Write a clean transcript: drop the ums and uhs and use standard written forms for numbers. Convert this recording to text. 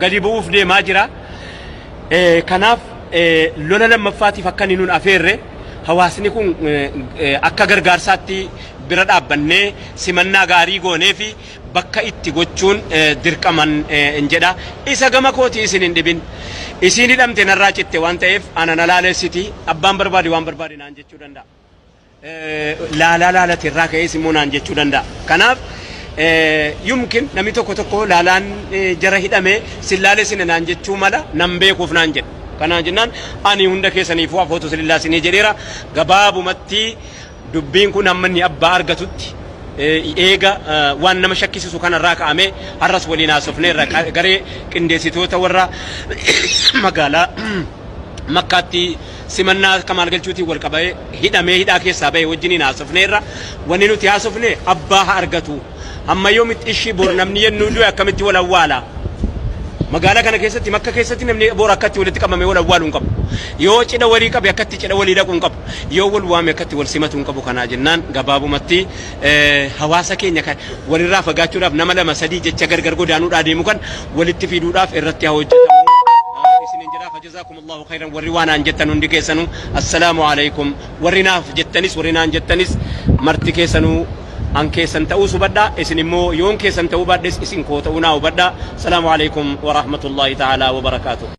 Gadi bu'uuf deemaa jira. Kanaaf lola lammaffaatiif akka inni nun afeerre hawaasni kun akka gargaarsaatti bira dhaabbannee simannaa gaarii goonee fi bakka itti gochuun dirqaman hin jedha. Isa gama kootii isin hin dhibin. Isiin hidhamte narraa citte waan ta'eef ana na laalessiti abbaan barbaade waan barbaade naan jechuu danda'a. Laalaa laalate irraa ka'ees immoo naan jechuu danda'a. Kanaaf yumkin namni tokko tokko laalaan jara hidhame sin laalessine naan jechuu mala nan beekuuf naan jedha. Kanaan jennaan ani hunda keessaniifuu afootu silillaa sinii jedheera. Gabaabumatti dubbiin kun hamma inni abbaa argatutti eega waan nama shakkisiisu kanarraa ka'amee har'as waliin haasofneerra garee qindeessitoota warra magaalaa Makkaatti simannaa Kamaal Galchuutiin wal qabee hidhamee hidhaa keessaa bahe wajjiniin haasofneerra. Wanni nuti haasofne abbaa haa argatu. Hamma yoomitti ishii bor namni yennuu du'e akkamitti wal awwaala? Magaalaa kana keessatti Makka keessatti namni bor akkatti walitti qabamee wal awwaalu hin qabu. Yoo cidha walii qabe akkatti cidha walii dhaqu hin qabu. Yoo wal waame akkatti wal simatu hin qabu. Kanaa jennaan gabaabumatti hawaasa keenya kan walirraa fagaachuudhaaf nama lama sadii jecha gargar godaanuudhaa deemu kan walitti fiduudhaaf irratti haa hojjetamu. Isinin jedhaa fajazaakumullahu khayran warri waan naan jettan hundi keessanuu assalaamu alaikum warri naaf jettanis warri naan jettanis marti keessanuu an keessan ta'uus hubadhaa isin immoo yoon keessan ta'uu baadhes isin koo ta'uu naa hubadhaa. Assalaamu alaikum wa rahmatullahi ta'ala wa barakaatuh.